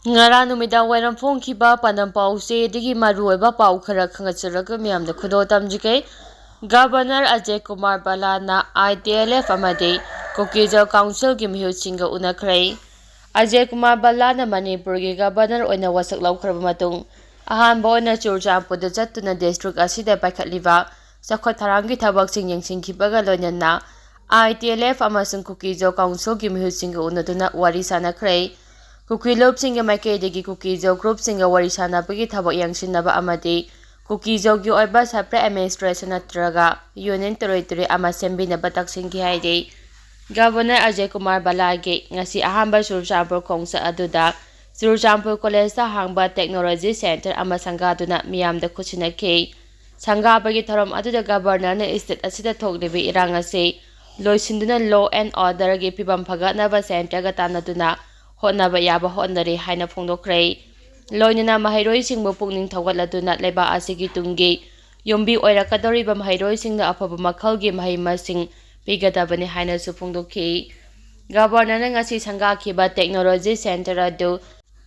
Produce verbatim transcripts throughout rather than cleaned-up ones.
ꯉꯔꯥꯡ ꯅꯨꯃꯤꯗꯥꯡ ꯋꯥꯏꯔꯝ ꯐꯣꯡꯈꯤꯕ ꯄꯥꯟꯗꯝ ꯄꯥꯎꯆꯦꯗꯒꯤ ꯃꯔꯨꯑꯣꯏꯕ ꯄꯥꯎ ꯈꯔ ꯈꯪꯒꯠꯆꯔꯒ ꯃꯤꯌꯥꯝꯗ ꯈꯨꯗꯣꯜ ꯇꯝꯖꯒꯦ꯫ ꯒꯕꯔꯅꯔ ꯑꯖꯦ ꯀꯨꯃꯥꯔ ꯕꯂꯥꯅ ꯑꯥꯏ ꯇꯤ ꯑꯦꯜ ꯑꯦꯐ ꯑꯃꯗꯤ ꯀꯨꯀꯤꯖꯣ ꯀꯥꯎꯟꯁꯤꯜꯒꯤ ꯃꯤꯍꯨꯠꯁꯤꯡꯒ ꯎꯅꯈ꯭ꯔꯦ꯫ ꯑꯖꯦ ꯀꯨꯃꯥꯔ ꯕꯂꯥꯅ ꯃꯅꯤꯄꯨꯔꯒꯤ ꯒꯕꯔꯅꯔ ꯑꯣꯏꯅ ꯋꯥꯁꯛ ꯂꯧꯈ꯭ꯔꯕ ꯃꯇꯨꯡ, ꯑꯍꯥꯟꯕ ꯑꯣꯏꯅ ꯆꯨꯔꯆꯥꯟꯄꯨꯔꯗ ꯆꯠꯇꯨꯅ ꯗꯤꯁꯇ꯭ꯔꯤꯛ ꯑꯁꯤꯗ ꯄꯥꯏꯈꯠꯂꯤꯕ ꯆꯥꯎꯈꯠ ꯊꯧꯔꯥꯡꯒꯤ ꯊꯕꯛꯁꯤꯡ ꯌꯦꯡꯁꯤꯟꯈꯤꯕꯒ ꯂꯣꯏꯅꯅ ꯑꯥꯏ ꯇꯤ ꯑꯦꯜ ꯑꯦꯐ ꯑꯃꯁꯨꯡ ꯀꯨꯀꯤꯖꯣ ꯀꯥꯎꯟꯁꯤꯜꯒꯤ ꯃꯤꯍꯨꯠꯁꯤꯡꯒ ꯎꯅꯗꯨꯅ ꯋꯥꯔꯤ ꯁꯥꯅꯈ꯭ꯔꯦ꯫ ꯀꯨꯀꯤ ꯂꯨꯞꯁꯤꯡꯒꯤ ꯃꯥꯏꯀꯩꯗꯒꯤ ꯀꯨꯀꯤꯖꯣ ꯒ꯭ꯔꯨꯞꯁꯤꯡꯒ ꯋꯥꯔꯤ ꯁꯥꯅꯕꯒꯤ ꯊꯕꯛ ꯌꯥꯡꯁꯤꯟꯅꯕ ꯑꯃꯗꯤ ꯀꯨꯀꯤꯖꯣꯒꯤ ꯑꯣꯏꯕ separate administration ꯅꯠꯇ꯭ꯔꯒ union territory ꯑꯃ ꯁꯦꯝꯕꯤꯅꯕ ꯇꯛꯁꯤꯟꯈꯤ ꯍꯥꯏꯔꯤ꯫ ꯒꯕꯔꯅꯔ ꯑꯖꯌ ꯀꯨꯃꯥꯔ ꯕꯂꯥꯒꯤ ꯉꯁꯤ ꯑꯍꯥꯟꯕ ꯆꯨꯔꯆꯥꯟꯄꯨꯔ ꯈꯣꯡꯆꯠ ꯑꯗꯨꯗ ꯆꯨꯔꯆꯥꯟꯄꯨꯔ ꯀꯣꯂꯦꯖꯇ ꯍꯥꯡꯕ technology centre ꯑꯃ ꯁꯪꯒꯥꯗꯨꯅ ꯃꯤꯌꯥꯝꯗ ꯈꯨꯠꯁꯤꯟꯅꯈꯤ꯫ ꯁꯪꯒꯥꯕꯒꯤ ꯊꯧꯔꯝ ꯑꯗꯨꯗ ꯒꯕꯔꯅꯔꯅ state ꯑꯁꯤꯗ ꯊꯣꯛꯂꯤꯕ ꯏꯔꯥꯡ ꯑꯁꯤ ꯂꯣꯏꯁꯤꯟꯗꯨꯅ law and order ꯒꯤ ꯐꯤꯕꯝ ꯐꯒꯠꯅꯕ centre ꯒ ꯇꯥꯟꯅꯗꯨꯅ ꯍꯣꯠꯅꯕ ꯌꯥꯕ ꯍꯣꯠꯅꯔꯤ ꯍꯥꯏꯅ ꯐꯣꯡꯗꯣꯛꯈ꯭ꯔꯦ꯫ ꯂꯣꯏꯅꯅ ꯃꯍꯩꯔꯣꯏꯁꯤꯡꯕꯨ ꯄꯨꯛꯅꯤꯡ ꯊꯧꯒꯠꯂꯗꯨꯅ ꯂꯩꯕꯥꯛ ꯑꯁꯤꯒꯤ ꯇꯨꯡꯒꯤ ꯌꯨꯝꯕꯤ ꯑꯣꯏꯔꯛꯀꯗꯧꯔꯤꯕ ꯃꯍꯩꯔꯣꯏꯁꯤꯡꯗ ꯑꯐꯕ ꯃꯈꯜꯒꯤ ꯃꯍꯩ ꯃꯁꯤꯡ ꯄꯤꯒꯗꯕꯅꯤ ꯍꯥꯏꯅꯁꯨ ꯐꯣꯡꯗꯣꯛꯈꯤ꯫ ꯒꯕꯔꯅꯔꯅ ꯉꯁꯤ ꯁꯪꯒꯥꯈꯤꯕ technology centre ꯑꯗꯨ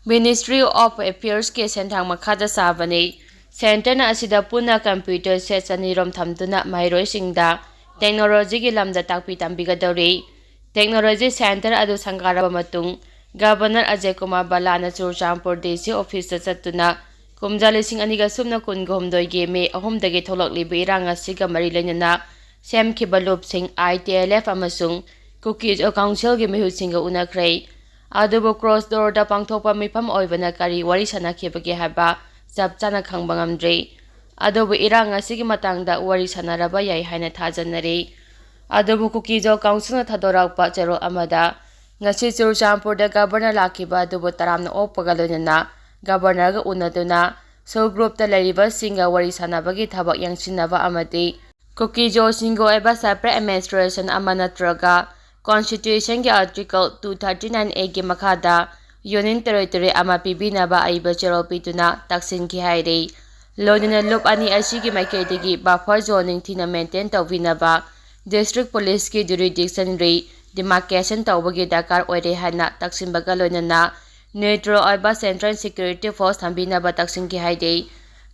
Ministry of Affairs ꯀꯤ ꯁꯦꯟꯊꯥꯡ ꯃꯈꯥꯗ ꯁꯥꯕꯅꯤ꯫ Centre ꯅ ꯑꯁꯤꯗ ꯄꯨꯟꯅ computer set ꯆꯅꯤꯔꯣꯝ ꯊꯝꯗꯨꯅ ꯃꯍꯩꯔꯣꯏꯁꯤꯡꯗ technology ꯒꯤ ꯂꯝꯗ ꯇꯥꯛꯄꯤ ꯇꯝꯕꯤꯒꯗꯧꯔꯤ꯫ Technology centre ꯑꯗꯨ ꯁꯪꯒꯥꯔꯕ ꯃꯇꯨꯡ, ꯒꯕꯔꯅꯔ ꯑꯖꯌ ꯀꯨꯃꯥꯔ ꯕꯂꯥꯅ ꯆꯨꯔꯆꯥꯟꯄꯨꯔ D C office ꯇ ꯆꯠꯇꯨꯅ ꯀꯨꯝꯖꯥ ꯂꯤꯁꯤꯡ ꯑꯅꯤꯒ ꯁꯨꯞꯅ ꯀꯨꯟꯒ ꯍꯨꯝꯗꯣꯏꯒꯤ May ꯑꯍꯨꯝꯗꯒꯤ ꯊꯣꯛꯂꯛꯂꯤꯕ ꯏꯔꯥꯡ ꯑꯁꯤꯒ ꯃꯔꯤ ꯂꯩꯅꯅ ꯁꯦꯝꯈꯤꯕ ꯂꯨꯞꯁꯤꯡ I T L F ꯑꯃꯁꯨꯡ Kukis Council ꯒꯤ ꯃꯤꯍꯨꯠꯁꯤꯡꯒ ꯎꯅꯈ꯭ꯔꯦ꯫ ꯑꯗꯨꯕꯨ cross door ꯗ ꯄꯥꯡꯊꯣꯛꯄ ꯃꯤꯐꯝ ꯑꯣꯏꯕꯅ ꯀꯔꯤ ꯋꯥꯔꯤ ꯁꯥꯅꯈꯤꯕꯒꯦ ꯍꯥꯏꯕ ꯆꯞ ꯆꯥꯅ ꯈꯪꯕ ꯉꯝꯗ꯭ꯔꯤ꯫ ꯑꯗꯨꯕꯨ ꯏꯔꯥꯡ ꯑꯁꯤꯒꯤ ꯃꯇꯥꯡꯗ ꯋꯥꯔꯤ ꯁꯥꯅꯔꯕ ꯌꯥꯏ ꯍꯥꯏꯅ ꯊꯥꯖꯅꯔꯤ꯫ ꯑꯗꯨꯕꯨ ꯀꯨꯀꯤꯖꯣ ꯀꯥꯎꯟꯁꯤꯜꯅ ꯊꯥꯗꯣꯔꯛꯄ ꯆꯦꯔꯣꯜ ꯑꯃꯗ, ꯉꯁꯤ ꯆꯨꯔꯆꯥꯟꯄꯨꯔꯗ ꯒꯕꯔꯅꯔ ꯂꯥꯛꯈꯤꯕ ꯑꯗꯨꯕꯨ ꯇꯔꯥꯝꯅ ꯑꯣꯛꯄꯒ ꯂꯣꯏꯅꯅ ꯒꯕꯔꯅꯔꯒ ꯎꯅꯗꯨꯅ SoO group ꯇ ꯂꯩꯔꯤꯕꯁꯤꯡꯒ ꯋꯥꯔꯤ ꯁꯥꯅꯕꯒꯤ ꯊꯕꯛ ꯌꯦꯡꯁꯤꯟꯅꯕ ꯑꯃꯗꯤ ꯀꯨꯀꯤꯖꯣꯁꯤꯡꯒꯤ ꯑꯣꯏꯕ separate administration ꯑꯃ ꯅꯠꯇ꯭ꯔꯒ constitution ꯒꯤ article two thirty nine A ꯒꯤ ꯃꯈꯥꯗ union territory ꯑꯃ ꯄꯤꯕꯤꯅꯕ ꯑꯏꯕ ꯆꯦꯔꯣꯜ ꯄꯤꯗꯨꯅ ꯇꯛꯁꯤꯟꯈꯤ ꯍꯥꯏꯔꯤ꯫ ꯂꯣꯏꯅꯅ ꯂꯨꯞ ꯑꯅꯤ ꯑꯁꯤꯒꯤ ꯃꯥꯏꯀꯩꯗꯒꯤ buffer zone ꯅꯤꯡꯊꯤꯅ maintain ꯇꯧꯕꯤꯅꯕ district police ꯀꯤ jurisdiction re demarcation ꯇꯧꯕꯒꯤ ꯗꯔꯀꯥꯔ ꯑꯣꯏꯔꯦ ꯍꯥꯏꯅ ꯇꯛꯁꯤꯟꯕꯒ ꯂꯣꯏꯅꯅ neutral ꯑꯣꯏꯕ central security force ꯊꯝꯕꯤꯅꯕ ꯇꯛꯁꯤꯟꯈꯤ ꯍꯥꯏꯔꯤ꯫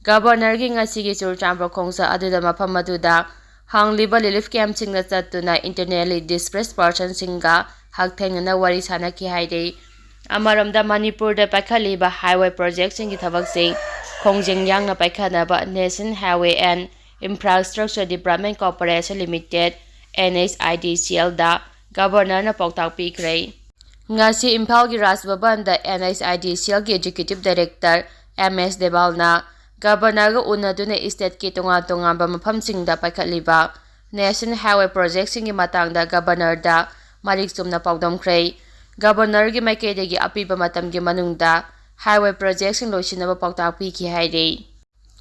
Governorꯒꯤ ꯉꯁꯤꯒꯤ ꯆꯨꯔꯆꯥꯟꯄꯨꯔ ꯈꯣꯡꯆꯠ ꯑꯗꯨꯗ ꯃꯐꯝ ꯑꯗꯨꯗ ꯍꯥꯡꯂꯤꯕ relief campꯁꯤꯡꯗ ꯆꯠꯇꯨꯅ internally displaced personꯁꯤꯡꯒ ꯍꯛꯊꯦꯡꯅꯅ ꯋꯥꯔꯤ ꯁꯥꯟꯅꯈꯤ ꯍꯥꯏꯔꯤ꯫ ꯑꯃꯔꯣꯝꯗ ꯃꯅꯤꯄꯨꯔꯗ ꯄꯥꯏꯈꯠꯂꯤꯕ highway projectꯁꯤꯡꯒꯤ ꯊꯕꯛꯁꯤꯡ ꯈꯣꯡꯖꯦꯜ ꯌꯥꯡꯅ ꯄꯥꯏꯈꯠꯅꯕ National Highway and Infrastructure Development Corporation Limited, NHIDCLꯗ Governorꯅ ꯄꯥꯎꯇꯥꯛ ꯄꯤꯈ꯭ꯔꯦ꯫ ꯉꯁꯤ ꯏꯝꯐꯥꯜꯒꯤ ꯔꯥꯖ ꯚꯕꯟꯗ NHIDCLꯒꯤ Executive Director M S ꯗꯦꯕꯥꯜꯅ Governorꯒ ꯎꯅꯗꯨꯅ stateꯀꯤ ꯇꯣꯉꯥꯟ ꯇꯣꯉꯥꯟꯕ ꯃꯐꯝꯁꯤꯡꯗ ꯄꯥꯏꯈꯠꯂꯤꯕ National Highway projectꯁꯤꯡꯒꯤ ꯃꯇꯥꯡꯗ Governorꯗ ꯃꯔꯤꯛ ꯆꯨꯝꯅ ꯄꯥꯎꯗꯝꯈ꯭ꯔꯦ꯫ Governorꯒꯤ ꯃꯥꯏꯀꯩꯗꯒꯤ ꯑꯄꯤꯕ ꯃꯇꯝꯒꯤ ꯃꯅꯨꯡꯗ highway projectꯁꯤꯡ ꯂꯣꯏꯁꯤꯟꯅꯕ ꯄꯥꯎꯇꯥꯛ ꯄꯤꯈꯤ ꯍꯥꯏꯔꯤ꯫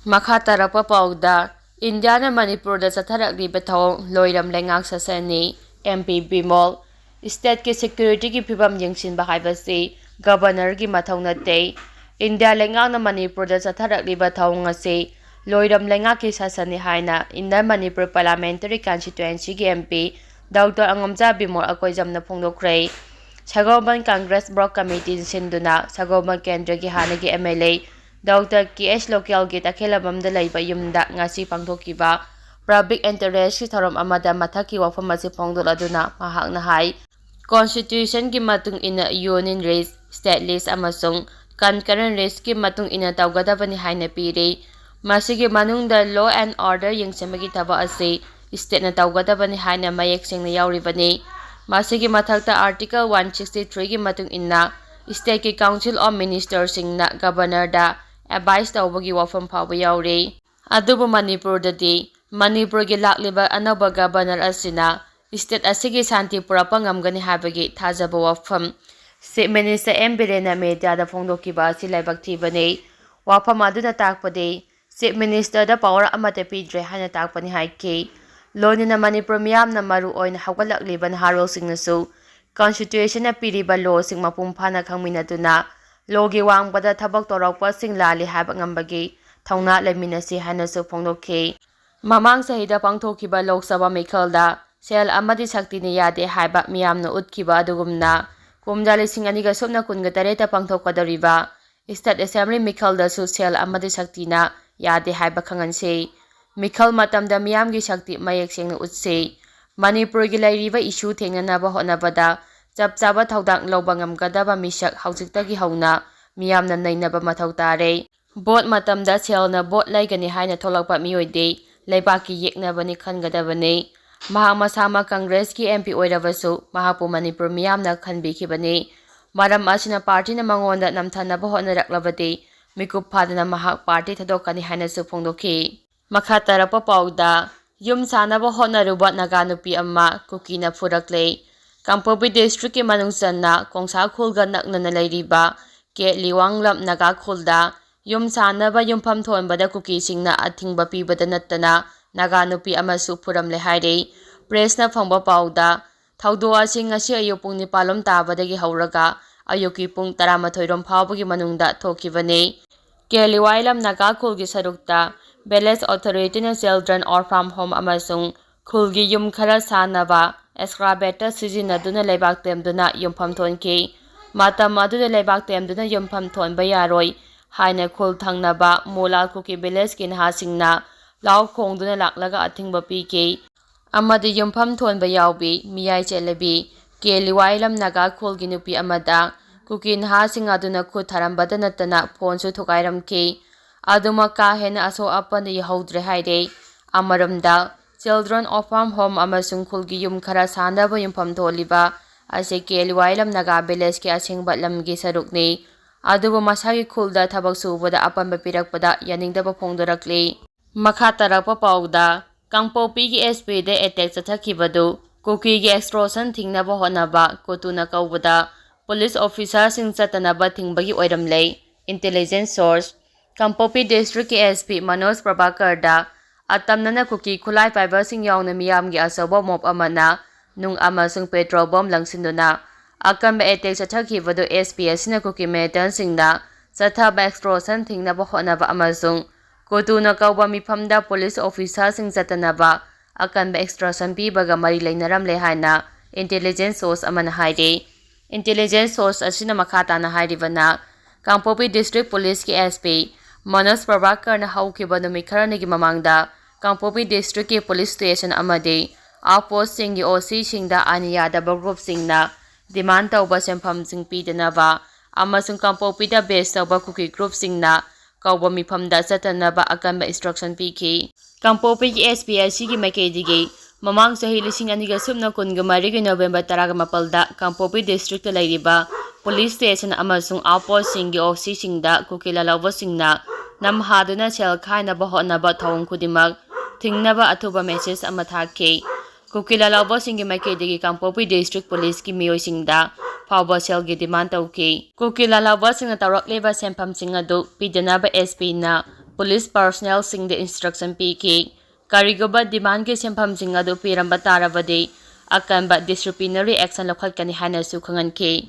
ꯃꯈꯥ ꯇꯥꯔꯛꯄ ꯄꯥꯎꯗ, ꯏꯟꯗꯤꯌꯥꯅ ꯃꯅꯤꯄꯨꯔꯗ ꯆꯠꯊꯔꯛꯂꯤꯕ ꯊꯧꯑꯣꯡ ꯂꯣꯏꯔꯝꯂꯦ ꯉꯥꯛ ꯁꯥꯁꯟꯅꯤ, MP ꯕꯤꯃꯣꯜ꯫ Stateꯀꯤ securityꯒꯤ ꯐꯤꯕꯝ ꯌꯦꯡꯁꯤꯟꯕ ꯍꯥꯏꯕꯁꯤ Governorꯒꯤ ꯃꯊꯧ ꯅꯠꯇꯦ꯫ ꯏꯟꯗꯤꯌꯥ ꯂꯩꯉꯥꯛꯅ ꯃꯅꯤꯄꯨꯔꯗ ꯆꯠꯊꯔꯛꯂꯤꯕ ꯊꯧꯑꯣꯡ ꯑꯁꯤ ꯂꯣꯏꯔꯝ ꯂꯩꯉꯥꯛꯀꯤ ꯁꯥꯁꯟꯅꯤ ꯍꯥꯏꯅ Inner Manipur Parliamentary Constituencyꯒꯤ MP Doctor ꯑꯉꯝꯖꯥ Bimol ꯑꯀꯣꯏꯖꯝꯅ ꯐꯣꯡꯗꯣꯛꯈ꯭ꯔꯦ꯫ ꯁꯒꯣꯜꯕꯟ Congress Block Committeeꯅ ꯁꯤꯟꯗꯨꯅ ꯁꯒꯣꯜꯕꯟ ꯀꯦꯟꯗ꯭ꯔꯒꯤ ꯍꯥꯟꯅꯒꯤ MLA Doctor ꯀꯦ ꯑꯦꯁ ꯂꯣꯀꯦꯜꯒꯤ ꯇꯈꯦꯜꯂꯝꯕꯝꯗ ꯂꯩꯕ ꯌꯨꯝꯗ ꯉꯁꯤ ꯄꯥꯡꯊꯣꯛꯈꯤꯕ public interestꯀꯤ ꯊꯧꯔꯝ ꯑꯃꯗ ꯃꯊꯛꯀꯤ ꯋꯥꯐꯝ ꯑꯁꯤ ꯐꯣꯡꯗꯣꯛꯂꯗꯨꯅ ꯃꯍꯥꯛꯅ ꯍꯥꯏ, Constitutionꯒꯤ ꯃꯇꯨꯡ ꯏꯟꯅ union rest, state rest ꯑꯃꯁꯨꯡ concurrent restꯀꯤ ꯃꯇꯨꯡ ꯏꯟꯅ ꯇꯧꯒꯗꯕꯅꯤ ꯍꯥꯏꯅ ꯄꯤꯔꯤ꯫ ꯃꯁꯤꯒꯤ ꯃꯅꯨꯡꯗ law and order ꯌꯦꯡꯁꯤꯟꯕꯒꯤ ꯊꯕꯛ ꯑꯁꯤ stateꯅ ꯇꯧꯒꯗꯕꯅꯤ ꯍꯥꯏꯅ ꯃꯌꯦꯛ ꯁꯦꯡꯅ ꯌꯥꯎꯔꯤꯕꯅꯤ꯫ ꯃꯁꯤꯒꯤ ꯃꯊꯛꯇ Article one sixty threeꯒꯤ ꯃꯇꯨꯡ ꯏꯟꯅ stateꯀꯤ Council of Ministerꯁꯤꯡꯅ Governorꯗ advice ꯇꯧꯕꯒꯤ ꯋꯥꯐꯝ ꯐꯥꯎꯕ ꯌꯥꯎꯔꯤ꯫ ꯑꯗꯨꯕꯨ ꯃꯅꯤꯄꯨꯔꯗꯗꯤ ꯃꯅꯤꯄꯨꯔꯒꯤ ꯂꯥꯛꯂꯤꯕ ꯑꯅꯧꯕ Governor ꯑꯁꯤꯅ state ꯑꯁꯤꯒꯤ ꯁꯥꯟꯇꯤ ꯄꯨꯔꯛꯄ ꯉꯝꯒꯅꯤ ꯍꯥꯏꯕꯒꯤ ꯊꯥꯖꯕ ꯋꯥꯐꯝ Chief Minister ꯑꯦꯝ ꯕꯤꯔꯦꯟꯅ mediaꯗ ꯐꯣꯡꯗꯣꯛꯈꯤꯕ ꯑꯁꯤ ꯂꯥꯏꯕꯛ ꯊꯤꯕꯅꯤ꯫ ꯋꯥꯐꯝ ꯑꯗꯨꯅ ꯇꯥꯛꯄꯗꯤ Chief Ministerꯗ power ꯑꯃꯠꯇ ꯄꯤꯗ꯭ꯔꯦ ꯍꯥꯏꯅ ꯇꯥꯛꯄꯅꯤ ꯍꯥꯏꯈꯤ꯫ ꯂꯣꯏꯅꯅ ꯃꯅꯤꯄꯨꯔ ꯃꯤꯌꯥꯝꯅ ꯃꯔꯨ ꯑꯣꯏꯅ ꯍꯧꯒꯠꯂꯛꯂꯤꯕ ꯅꯍꯥꯔꯣꯜꯁꯤꯡꯅꯁꯨ Constitutionꯅ ꯄꯤꯔꯤꯕ lawꯁꯤꯡ ꯃꯄꯨꯡ ꯐꯥꯅ ꯈꯪꯃꯤꯟꯅꯗꯨꯅ lawꯒꯤ ꯋꯥꯡꯃꯗ ꯊꯕꯛ ꯇꯧꯔꯛꯄꯁꯤꯡ ꯂꯥꯜꯂꯤ ꯍꯥꯏꯕ ꯉꯝꯕꯒꯤ ꯊꯧꯅꯥ ꯂꯩꯃꯤꯟꯅꯁꯤ ꯍꯥꯏꯅꯁꯨ ꯐꯣꯡꯗꯣꯛꯈꯤ꯫ ꯃꯃꯥꯡ ꯆꯍꯤꯗ ꯄꯥꯡꯊꯣꯛꯈꯤꯕ ꯂꯣꯛ ꯁꯚꯥ ꯃꯤꯈꯜꯗ ꯁꯦꯜ ꯑꯃꯗꯤ ꯁꯛꯇꯤꯅ ꯌꯥꯗꯦ ꯍꯥꯏꯕ ꯃꯤꯌꯥꯝꯅ ꯎꯠꯈꯤꯕ ꯑꯗꯨꯒꯨꯝꯅ ꯀꯨꯝꯖꯥ ꯂꯤꯁꯤꯡ ꯑꯅꯤꯒ ꯁꯨꯞꯅ ꯀꯨꯟꯒ ꯇꯔꯦꯠꯇ ꯄꯥꯡꯊꯣꯛꯀꯗꯧꯔꯤꯕ State Assembly ꯃꯤꯈꯜꯗꯁꯨ ꯁꯦꯜ ꯑꯃꯗꯤ ꯁꯛꯇꯤꯅ ꯌꯥꯗꯦ ꯍꯥꯏꯕ ꯈꯪꯍꯟꯁꯤ꯫ ꯃꯤꯈꯜ ꯃꯇꯝꯗ ꯃꯤꯌꯥꯝꯒꯤ ꯁꯛꯇꯤ ꯃꯌꯦꯛ ꯁꯦꯡꯅ ꯎꯠꯁꯤ꯫ ꯃꯅꯤꯄꯨꯔꯒꯤ ꯂꯩꯔꯤꯕ issue ꯊꯦꯡꯅꯅꯕ ꯍꯣꯠꯅꯕꯗ ꯆꯞ ꯆꯥꯕ ꯊꯧꯗꯥꯡ ꯂꯧꯕ ꯉꯝꯒꯗꯕ ꯃꯤꯁꯛ ꯍꯧꯖꯤꯛꯇꯒꯤ ꯍꯧꯅ ꯃꯤꯌꯥꯝꯅ ꯅꯩꯅꯕ ꯃꯊꯧ ꯇꯥꯔꯦ꯫ Vote ꯃꯇꯝꯗ ꯁꯦꯜꯅ vote ꯂꯩꯒꯅꯤ ꯍꯥꯏꯅ ꯊꯣꯛꯂꯛꯄ ꯃꯤꯑꯣꯏꯗꯤ ꯂꯩꯕꯥꯛꯀꯤ ꯌꯦꯛꯅꯕꯅꯤ ꯈꯟꯒꯗꯕꯅꯤ꯫ ꯃꯍꯥꯛ ꯃꯁꯥꯃꯛ Congressꯀꯤ M P ꯑꯣꯏꯔꯕꯁꯨ ꯃꯍꯥꯛꯄꯨ ꯃꯅꯤꯄꯨꯔ ꯃꯤꯌꯥꯝꯅ ꯈꯟꯕꯤꯈꯤꯕꯅꯤ꯫ ꯃꯔꯝ ꯑꯁꯤꯅ partyꯅ ꯃꯉꯣꯟꯗ ꯅꯝꯊꯅꯕ ꯍꯣꯠꯅꯔꯛꯂꯕꯗꯤ ꯃꯤꯀꯨꯞ ꯐꯥꯗꯅ ꯃꯍꯥꯛ party ꯊꯥꯗꯣꯛꯀꯅꯤ ꯍꯥꯏꯅꯁꯨ ꯐꯣꯡꯗꯣꯛꯈꯤ꯫ ꯃꯈꯥ ꯇꯥꯔꯛꯄ ꯄꯥꯎꯗ, ꯌꯨꯝ ꯁꯥꯅꯕ ꯍꯣꯠꯅꯔꯨꯕ ꯅꯥꯒꯥ ꯅꯨꯄꯤ ꯑꯃ ꯀꯨꯀꯤꯅ ꯐꯨꯔꯛꯂꯦ꯫ ꯀꯥꯡꯄꯣꯛꯄꯤ districtꯀꯤ ꯃꯅꯨꯡ ꯆꯟꯅ ꯀꯣꯡꯁꯥ ꯈꯨꯜꯒ ꯅꯛꯅꯅ ꯂꯩꯔꯤꯕ ꯀꯦ ꯂꯤꯋꯥꯡꯂꯝ ꯅꯥꯒꯥ ꯈꯨꯜꯗ ꯌꯨꯝ ꯁꯥꯅꯕ ꯌꯨꯝꯐꯝ ꯊꯣꯟꯕꯗ ꯀꯨꯀꯤꯁꯤꯡꯅ ꯑꯊꯤꯡꯕ ꯄꯤꯕꯗ ꯅꯠꯇꯅ ꯅꯥꯒꯥ ꯅꯨꯄꯤ ꯑꯃꯁꯨ ꯐꯨꯔꯝꯂꯦ ꯍꯥꯏꯔꯤ꯫ Pressꯅ ꯐꯪꯕ ꯄꯥꯎꯗ, ꯊꯧꯗꯣꯛ ꯑꯁꯤ ꯉꯁꯤ ꯑꯌꯨꯛ ꯄꯨꯡ ꯅꯤꯄꯥꯟ ꯂꯣꯝ ꯇꯥꯕꯗꯒꯤ ꯍꯧꯔꯒ ꯑꯌꯨꯛꯀꯤ ꯄꯨꯡ ꯇꯔꯥꯃꯥꯊꯣꯏ ꯔꯣꯝ ꯐꯥꯎꯕꯒꯤ ꯃꯅꯨꯡꯗ ꯊꯣꯛꯈꯤꯕꯅꯤ꯫ ꯀꯦ ꯂꯤꯋꯥꯏꯂꯝ ꯅꯥꯒꯥ ꯈꯨꯜꯒꯤ ꯁꯔꯨꯛꯇ village authorityꯅ children orphan home ꯑꯃꯁꯨꯡ ꯈꯨꯜꯒꯤ ꯌꯨꯝ ꯈꯔ ꯁꯥꯅꯕ excavator ꯁꯤꯖꯤꯟꯅꯗꯨꯅ ꯂꯩꯕꯥꯛ ꯇꯦꯝꯗꯨꯅ ꯌꯨꯝꯐꯝ ꯊꯣꯟꯈꯤ꯫ ꯃꯇꯝ ꯑꯗꯨꯗ ꯂꯩꯕꯥꯛ ꯇꯦꯝꯗꯨꯅ ꯌꯨꯝꯐꯝ ꯊꯣꯟꯕ ꯌꯥꯔꯣꯏ ꯍꯥꯏꯅ ꯈꯨꯜ ꯊꯪꯅꯕ ꯃꯣꯂꯥ ꯀꯨꯀꯤ villageꯀꯤ ꯅꯍꯥꯁꯤꯡꯅ ꯂꯥꯎ ꯈꯣꯡꯗꯨꯅ ꯂꯥꯛꯂꯒ ꯑꯊꯤꯡꯕ ꯄꯤꯈꯤ꯫ ꯑꯃꯗꯤ ꯌꯨꯝꯐꯝ ꯊꯣꯟꯕ ꯌꯥꯎꯕꯤ ꯃꯤꯌꯥꯏ ꯆꯠꯂꯕꯤ ꯀꯦ ꯂꯤꯋꯥꯏꯂꯝ ꯅꯥꯒꯥ ꯈꯨꯜꯒꯤ ꯅꯨꯄꯤ ꯑꯃꯗ ꯀꯨꯀꯤ ꯅꯍꯥꯁꯤꯡ ꯑꯗꯨꯅ ꯈꯨꯠ ꯊꯥꯔꯝꯕꯗ ꯅꯠꯇꯅ phoneꯁꯨ ꯊꯨꯒꯥꯏꯔꯝꯈꯤ꯫ ꯑꯗꯨꯃꯛ ꯀꯥ ꯍꯦꯟꯅ ꯑꯁꯣꯛ ꯑꯄꯟ ꯌꯥꯎꯍꯧꯗ꯭ꯔꯦ ꯍꯥꯏꯔꯦ꯫ ꯑꯃꯔꯣꯝꯗ, children orphan home ꯑꯃꯁꯨꯡ ꯈꯨꯜꯒꯤ ꯌꯨꯝ ꯈꯔ ꯁꯥꯅꯕ ꯌꯨꯝꯐꯝ ꯊꯣꯜꯂꯤꯕ ꯑꯁꯤ ꯀꯦ ꯂꯤꯋꯥꯏꯂꯝ ꯅꯥꯒꯥ villageꯀꯤ ꯑꯁꯦꯡꯕ ꯂꯝꯒꯤ ꯁꯔꯨꯛꯅꯤ꯫ ꯑꯗꯨꯕꯨ ꯃꯁꯥꯒꯤ ꯈꯨꯜꯗ ꯊꯕꯛ ꯁꯨꯕꯗ ꯑꯄꯟꯕ ꯄꯤꯔꯛꯄꯗ ꯌꯥꯅꯤꯡꯗꯕ ꯐꯣꯡꯗꯣꯔꯛꯂꯤ꯫ ꯃꯈꯥ ꯇꯥꯔꯛꯄ ꯄꯥꯎꯗ, ꯀꯥꯡꯄꯣꯛꯄꯤꯒꯤ S Pꯗ attack ꯆꯠꯊꯈꯤꯕꯗꯨ ꯀꯨꯀꯤꯒꯤ extortion ꯊꯤꯡꯅꯕ ꯍꯣꯠꯅꯕ ꯀꯣꯇꯨꯅ ꯀꯧꯕꯗ police officerꯁꯤꯡ ꯆꯠꯇꯅꯕ ꯊꯤꯡꯕꯒꯤ ꯑꯣꯏꯔꯝꯂꯦ꯫ Intelligence source, ꯀꯥꯡꯄꯣꯛꯄꯤ districtꯀꯤ S P ꯃꯅꯣꯖ ꯄ꯭ꯔꯚꯥꯀꯔꯗ ꯑꯇꯝꯅꯅ ꯀꯨꯀꯤ ꯈꯨꯠꯂꯥꯏ ꯄꯥꯏꯕꯁꯤꯡ ꯌꯥꯎꯅ ꯃꯤꯌꯥꯝꯒꯤ ꯑꯆꯧꯕ mob ꯑꯃꯅ ꯅꯨꯡ ꯑꯃꯁꯨꯡ petrol bomb ꯂꯪꯁꯤꯟꯗꯨꯅ ꯑꯀꯟꯕ attack ꯆꯠꯊꯈꯤꯕꯗꯨ S P ꯑꯁꯤꯅ ꯀꯨꯀꯤ militantꯁꯤꯡꯅ ꯆꯠꯊꯕ extortion ꯊꯤꯡꯅꯕ ꯍꯣꯠꯅꯕ ꯑꯃꯁꯨꯡ ꯀꯣꯇꯨꯅ ꯀꯧꯕ ꯃꯤꯐꯝꯗ police officerꯁꯤꯡ ꯆꯠꯇꯅꯕ ꯑꯀꯟꯕ extortion ꯄꯤꯕꯒ ꯃꯔꯤ ꯂꯩꯅꯔꯝꯂꯦ ꯍꯥꯏꯅ intelligence source ꯑꯃꯅ ꯍꯥꯏꯔꯤ꯫ Intelligence source ꯑꯁꯤꯅ ꯃꯈꯥ ꯇꯥꯅ ꯍꯥꯏꯔꯤꯕꯅ, ꯀꯥꯡꯄꯣꯛꯄꯤ District Police ꯀꯤ S P ꯃꯅꯣꯖ ꯄ꯭ꯔꯚꯥꯀꯔꯅ ꯍꯧꯈꯤꯕ ꯅꯨꯃꯤꯠ ꯈꯔꯅꯤꯒꯤ ꯃꯃꯥꯡꯗ ꯀꯥꯡꯄꯣꯛꯄꯤ District ꯀꯤ police station ꯑꯃꯗꯤ outpost ꯁꯤꯡꯒꯤ O C ꯁꯤꯡꯗ ꯑꯥꯏꯟ ꯌꯥꯗꯕ group ꯁꯤꯡꯅ demand ꯇꯧꯕ ꯁꯦꯟꯐꯝꯁꯤꯡ ꯄꯤꯗꯅꯕ ꯑꯃꯁꯨꯡ ꯀꯥꯡꯄꯣꯛꯄꯤꯗ base ꯇꯧꯕ ꯀꯨꯀꯤ group ꯁꯤꯡꯅ ꯀꯧꯕ ꯃꯤꯐꯝꯗ ꯆꯠꯇꯅꯕ ꯑꯀꯟꯕ instruction ꯄꯤꯈꯤ꯫ ꯀꯥꯡꯄꯣꯛꯄꯤꯒꯤ S P ꯑꯁꯤꯒꯤ ꯃꯥꯏꯀꯩꯗꯒꯤ ꯃꯃꯥꯡ ꯆꯍꯤ ꯂꯤꯁꯤꯡ ꯑꯅꯤꯒ ꯁꯨꯞꯅ ꯀꯨꯟꯒ ꯃꯔꯤꯒꯤ November ꯇꯔꯥꯒ ꯃꯥꯄꯜꯗ ꯀꯥꯡꯄꯣꯛꯄꯤ District ꯇ ꯂꯩꯔꯤꯕ police station ꯑꯃꯁꯨꯡ outpost ꯁꯤꯡꯒꯤ O C ꯁꯤꯡꯗ ꯀꯨꯀꯤ ꯂꯥꯜꯍꯧꯕꯁꯤꯡꯅ ꯅꯝꯍꯥꯗꯨꯅ ꯁꯦꯜ ꯈꯥꯏꯅꯕ ꯍꯣꯠꯅꯕ ꯊꯧꯑꯣꯡ ꯈꯨꯗꯤꯡꯃꯛ ꯊꯤꯡꯅꯕ ꯑꯊꯨꯕ message ꯑꯃ ꯊꯥꯈꯤ꯫ ꯀꯨꯀꯤ ꯂꯥꯜꯍꯧꯕꯁꯤꯡꯒꯤ ꯃꯥꯏꯀꯩꯗꯒꯤ ꯀꯥꯡꯄꯣꯛꯄꯤ District Police ꯀꯤ ꯃꯤꯑꯣꯏꯁꯤꯡꯗ ꯐꯥꯎꯕ ꯁꯦꯜꯒꯤ demand ꯇꯧꯈꯤ꯫ ꯀꯨꯀꯤ ꯂꯥꯜꯍꯧꯕꯁꯤꯡꯅ ꯇꯧꯔꯛꯂꯤꯕ ꯁꯦꯟꯐꯝꯁꯤꯡ ꯑꯗꯨ ꯄꯤꯗꯅꯕ S P ꯅ police personnel ꯁꯤꯡꯗ instruction ꯄꯤꯈꯤ꯫ ꯀꯔꯤꯒꯨꯝꯕ demand ꯀꯤ ꯁꯦꯟꯐꯝꯁꯤꯡ ꯑꯗꯨ ꯄꯤꯔꯝꯕ ꯇꯥꯔꯕꯗꯤ ꯑꯀꯟꯕ disciplinary action ꯂꯧꯈꯠꯀꯅꯤ ꯍꯥꯏꯅꯁꯨ ꯈꯪꯍꯟꯈꯤ꯫